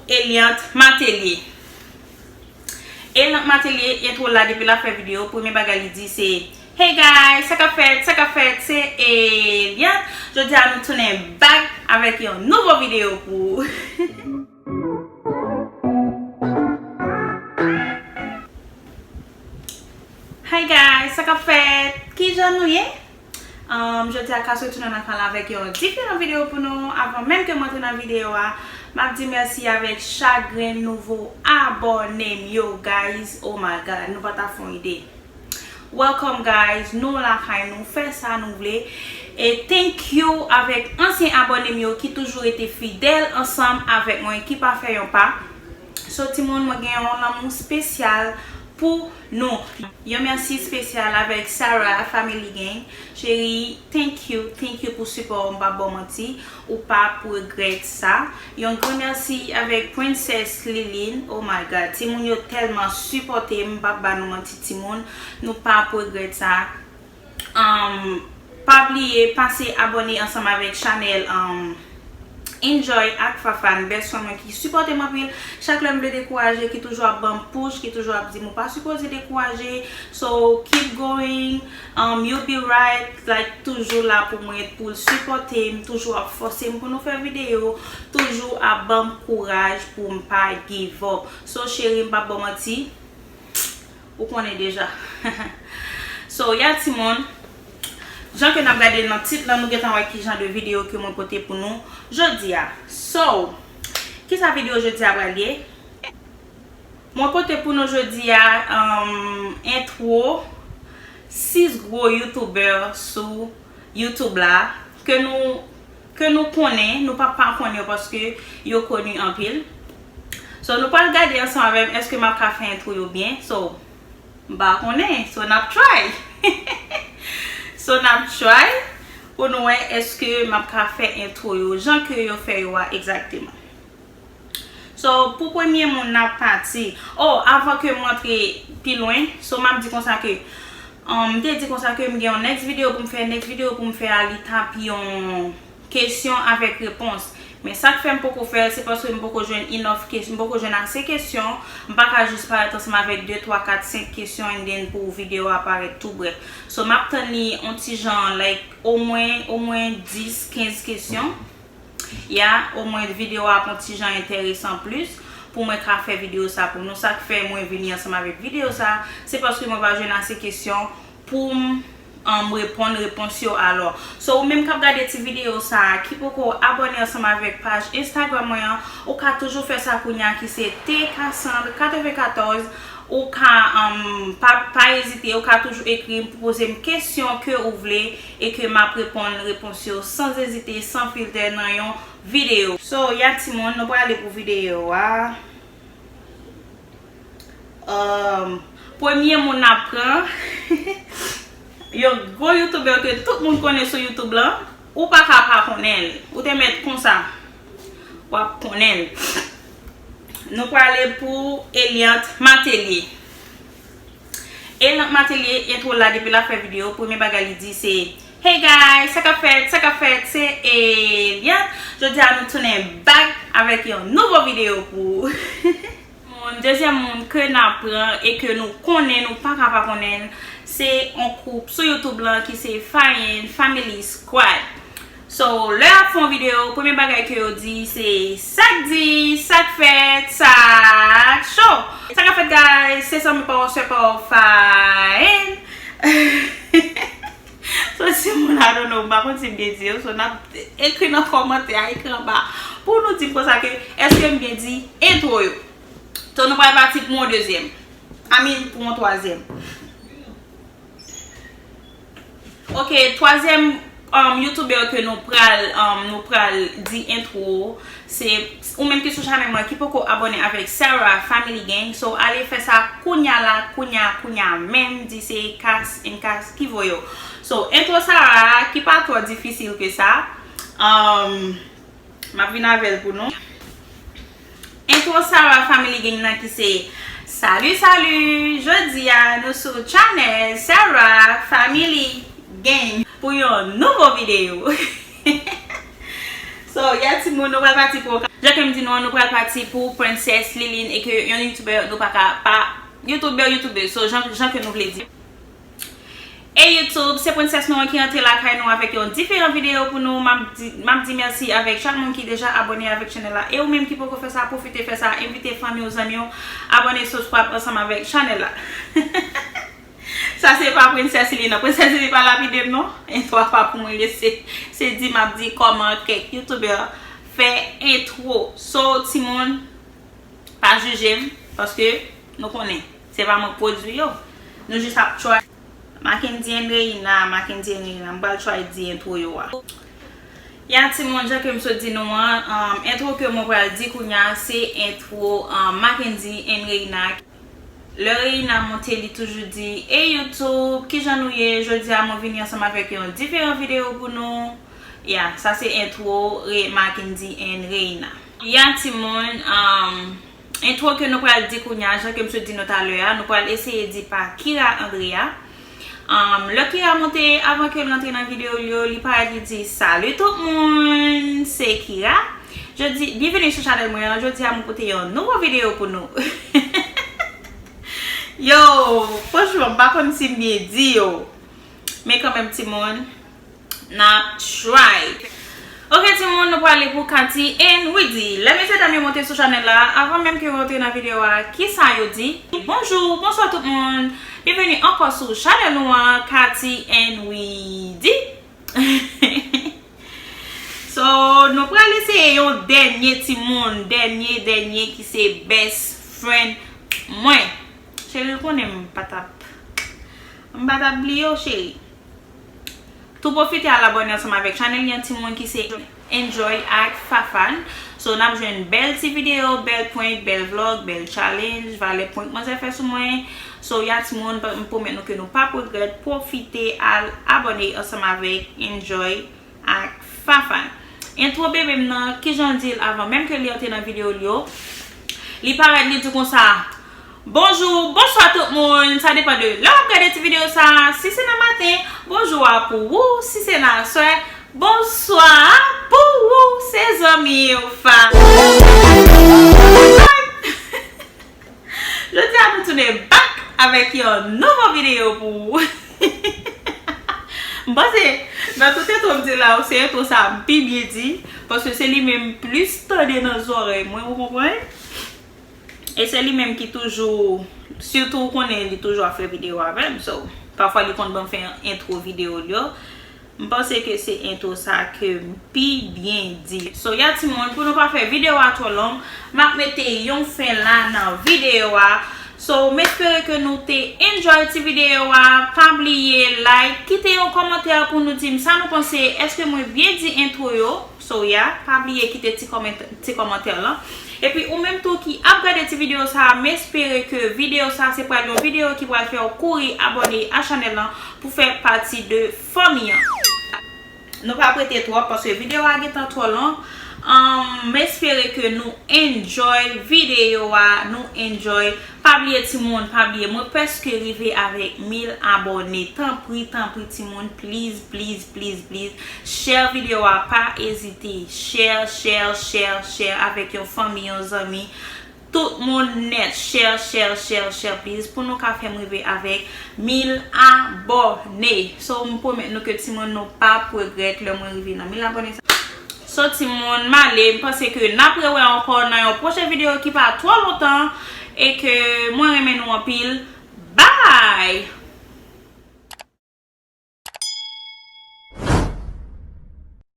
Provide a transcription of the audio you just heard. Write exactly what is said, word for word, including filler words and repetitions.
Eliante Matelier. Eliante Matelier, entwo la depi l ap fè videyo, premye bagay li di se, "Hey guys, sa k ap fèt, sa k ap fèt, se Eliante." Jodi a nou tounen back avèk yon nouvo videyo pou ou. Hi guys, sa k ap fèt? Kijan nou ye? Um, jodi a Kaso tounen nan kan la avèk yon diferan videyo pou nou. Avan menm ke m antre nan videyo a, m ap di mèsi avèk chak grenn nouvo abòne m yo, guys. Oh my God, nou pa ta fè yon ide. Welcome, guys. Nou lakay nou, fè sa nou vle. E thank you avèk ansyen abòne m yo ki toujou rete fidèl ansanm avèk mwen, ki pa fè yon pa. So, timoun, mwen gen yon lanmou espesyal pou nou. Yon mèsi espesyal avèk Sarah Family Gang. Cheri, thank you, thank you pou sipò w, m p ap ba w manti. Ou p ap regrèt sa. Yon gran mèsi avèk Princess Liline. Oh my God, timoun yo tèlman sipòte m, m p ap ba nou manti, timoun. Nou p ap regrèt sa. Um, pa bliye pase abòne ansanm avèk chanèl, um, Enjoy ak Fafane, bèswen mwen ki sipòte m anpil. Chak lè m vle dekouraje, ki toujou ap ban m push, ki toujou ap di m ou pa sipoze dekouraje. So, keep going, um, you'll be right, like, toujou la pou mwen, pou l sipòte m, toujou ap fòse m pou nou fè videyo, toujou ap ban m kouraj pou m pa give up. So, cheri, m p ap ba w manti. Ou konnen deja. So, ya timoun, jan ke n ap gade nan tit lan, nou gentan wè ki jan de videyo ke mwen pote pou nou jodi a. So, kisa videyo jodi a pral ye? Mwen pote pou nou jodi a, um, entwo sis gwo youtubè sou YouTube la, ke nou, ke nou konnen, nou pa pa konnen yo paske yo koni anpil. So, nou pral gade ansanm avè m, èske m ap ka fè entwo yo byen? So, m pa konnen. So, n ap try. So, n ap try pou nou wè èske m ap ka fè entwo yo jan ke yo fè yo a egzakteman. So, pou premye moun n ap pati. Oh, avan ke m rantre pi lwen, so m ap di konsa ke, um, m te di konsa ke m gen yon next video pou m fè, next video pou m fè a, li t ap yon kesyon avèk repons. Men sa k fè m poko fè l, se paske m poko jwenn enough kes-, m poko jwenn ase kesyon. M pa ka jis parèt ansanm avèk de, twa, kat, senk kesyon and then pou videyo a parèt tou brèf. So, m ap tann li on ti jan, like, omwen, omwen dis, kenz kesyon. Ya, omwen videyo a ap on ti jan enteresan plis pou mwen ka fè videyo sa pou nou. Sa k fè mwen vini ansanm avèk videyo sa, se paske mwen pa jwenn ase kesyon pou m, um, reponn repons yo. Alò, so, ou menm k ap gade ti videyo sa a, ki poko abòne ansanm avèk paj Instagram mwen an, ou ka toujou fè sa kounye a, ki se T Cassandre katrevenkatòz. Ou ka, um, pa, pa ezite, ou ka toujou ekri m pou poze m kesyon ke ou vle e ke m ap reponn repons yo san ezite, san filtè nan yon videyo. So, ya timoun, nou prale pou videyo a. Um, premye moun n ap pran, yon gwo youtubè ke tout moun konnen sou YouTube lan, ou pa ka pa konnen l. Ou te mèt konsa, w ap konnen l. Nou prale pou Eliante Matelier. Eliante Matelier, entwo la, depi l ap fè videyo, premye bagay li di se, "Hey guys, sa k ap fèt, sa k ap fèt, se Eliante." Jodi a nou tounen back avèk yon nouvo videyo pou ou. Moun, dezyèm moun ke n ap pran e ke nou konnen, nou pa ka pa konnen l, se yon koup sou YouTube lan ki se Fayen Family Squad. So, lè y ap fè yon videyo, premye bagay ke yo di se, "Sa k di, sa k fèt, sa k cho." Sa k ap fèt, guys, se zanmi pa w, sè pa w, Fayen. So, timoun, I don't know, m pa konn si m byen di yo. So, n ap ekri nan kòmantè a, ekri anba, pou nou di m konsa ke, èske m byen di entwo yo. So, nou pral pati pou yon dezyèm. I mean, pou yon twazyèm. Ok, twazyèm, um, youtubè ke nou pral, um, nou pral di entwo, se ou menm ki sou chanèl mwen, ki poko abòne avèk Sarah Family Gang. So, ale fè sa kounya la, kounya, kounya menm, di se Kas and Kas ki voye w. So, entwo Sarah, ki pa twò difisil ke sa. Um, M ap vin avè l pou nou. Entwo Sarah Family Gang nan ki se, "Salut, salut! Jodi a, nou sou chanèl Sarah Family Gang pou yon nouvo videyo." So, ya timoun, nou pral pati pou jan ke Di nou an, nou pral pati pou Princess Liline e ke yon youtubè nou pa ka pa youtubè, youtubè, so jan, jan ke nou vle di. E YouTube, se prensès nou an ki antre lakay nou avèk yon diferan videyo pou nou. M ap di, m ap di mèsi avèk chak moun ki deja abòne avèk chanèl la. E ou menm ki poko fè sa, pwofite fè sa, envite fanmi w, zanmi w, abòne, subscribe ansanm avèk chanèl la. Sa se pa Prensès Lili non. Prensès Lili pa lapide m non. Entwo a pa pou mwen, se, se di m ap di kòman kèk youtubè fè entwo. So, timoun, pa jije m, paske nou konnen, se pa mwen k pwodui yo. Nou jis ap try. Mackendy and Reina, Mackendy and Reina, m pral try di entwo yo a. Ya timoun, jan ke m sot di nou an, um, entwo ke mwen pral di kounya, se entwo, um, Mackendy and Reina. Lè Reina monte, li toujou di, "Hey YouTube, kijan nou ye? Jodi a mwen vini ansanm avèk yon diferan videyo pou nou." Ya, sa se entwo Re-, Mackendy and Reina. Ya timoun, um, entwo ke nou pral di kounya, jan ke m sot di nou talè a, nou pral eseye di pa Kira Andrea. Um, lè Kira monte, avan ke l rantre nan videyo l yo, li parèt, li di, "Salut tout moun, se Kira. Jodi, bienvenue sou chanèl mwen an. Jodi a mwen pote yon nouvo videyo pou nou." Yo, franchman, m pa konn si m byen di yo. Men kanmenm timoun, n ap try. Ok timoun, nou prale pou Cathy and Widy. Lè mesyedam yo monte sou chanèl la, avan menm ke yo rantre nan videyo a, kisa yo di? Bonjou, bonswa tout moun. Byenveni ankò sou chanèl nou an, Cathy and Widy. So, nou pral eseye yon dènye timoun, dènye, dènye ki se best friend mwen. Cheri, ou konnen m pa t ap, m pa t ap bliye w, cheri. Tou pwofite al abòne ansanm avèk chanèl yon timoun ki se Enjoy ak Fafan. So, n ap jwenn bèl ti videyo, bèl prank, bèl vlog, bèl challenge, valè prank manzè fè sou mwen. So, ya timoun, m pwomèt nou ke nou p ap regrèt. Pwofite al abòne ansanm avèk Enjoy ak Fafan. Entwo bebe m nan, kijan l di l avan menm ke li antre nan videyo l yo? Li parèt, li di konsa, "Bonjou, bonswa tout moun." Sa depann de lè w ap gade ti videyo sa a. Si se nan maten, bonjou a pou ou. Si se nan aswè, bonswa a pou ou. Se zanmi w, Fa. Jodi a nou tounen back avèk yon nouvo videyo pou ou. M panse nan tout entwo m di la, se entwo sa a m pi byen di, paske se li menm m plis tande nan zòrèy mwen, ou konprann? E se li menm ki toujou, sitou ou konnen li toujou ap fè videyo avè m, so, pafwa li konn ban m fè entwo videyo l yo. M panse ke se entwo sa ke m pi byen di. So, ya timoun, pou nou pa fè videyo a twò long, m ap mete yon fen la nan videyo a. So, m espere ke nou te enjoy ti videyo a. Pa bliye like, kite yon kòmantè pou nou di m sa nou panse. Èske mwen byen di entwo yo? So, ya, pa bliye kite ti kòmantè, ti kòmantè lan. Epi ou menm tou ki ap gade ti videyo sa a, m espere ke videyo sa a se pral yon videyo ki pral fè w kouri abòne a chanèl lan pou fè pati de fanmi an. Nou pa prete twòp paske videyo a gentan twò long. Ann, m espere ke nou enjoy videyo a, nou enjoy. Pa bliye timoun, pa bliye, mwen prèske rive avèk mil abòne. Tanpri, tanpri timoun, please, please, please, please. Share videyo a, pa ezite. Share, share, share, share avèk yon fanmi, yon zanmi. Tout moun nèt, share, share, share, share, please, pou nou ka fè m rive avèk mil abòne. So, m pwomèt nou ke timoun nou p ap regrèt lè mwen rive nan mil abòne sa. So, timoun, m ale, m panse ke n ap rewè ankò nan yon pwochen videyo ki pa twò lontan e ke mwen renmen nou anpil. Bye!